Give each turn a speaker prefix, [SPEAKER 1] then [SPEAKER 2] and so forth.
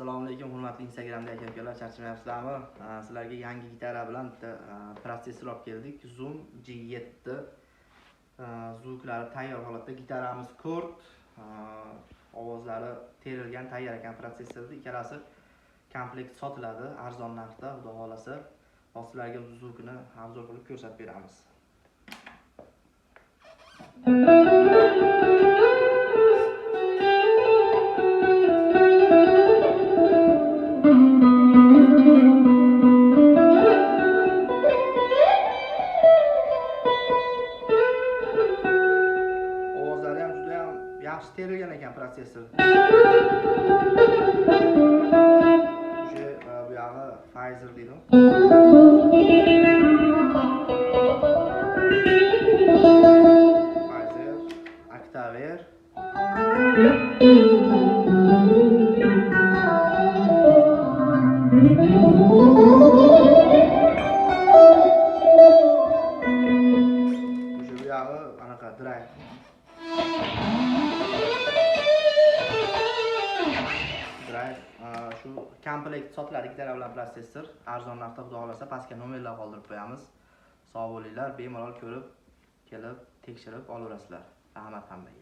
[SPEAKER 1] Assalomu alaykum hurmatli Instagramda aka-ukalar, charchamayapsizlarmi? Sizlarga yangi gitara bilan bitta protsessor olib keldik. Zoom G7. Zvuklari tayyor holatda. Gitaramiz Kord, ovozlari terilgan, tayyor ekan protsessorda. Ikkalasi komplekt sotiladi arzon narxda, xudo xolasa. Hozir sizlarga zvukini obzor qilib ko'rsatib beramiz. Ovozlari ham juda ham yaxshi terilgan ekan protsessor. O'sha bu yog'i Pfizer deydi. Pfizer, Octaver. O'sha bu yog'i anaqa drive. Drive shu komplekt sotiladi gitara bilan protsessor arzon narxda, xudo xolasa. Pastga nomerlar qoldirib qo'yamiz. Sog' bo'linglar, bemalol ko'rib, kelib tekshirib olaverasizlar. Rahmat hammaga.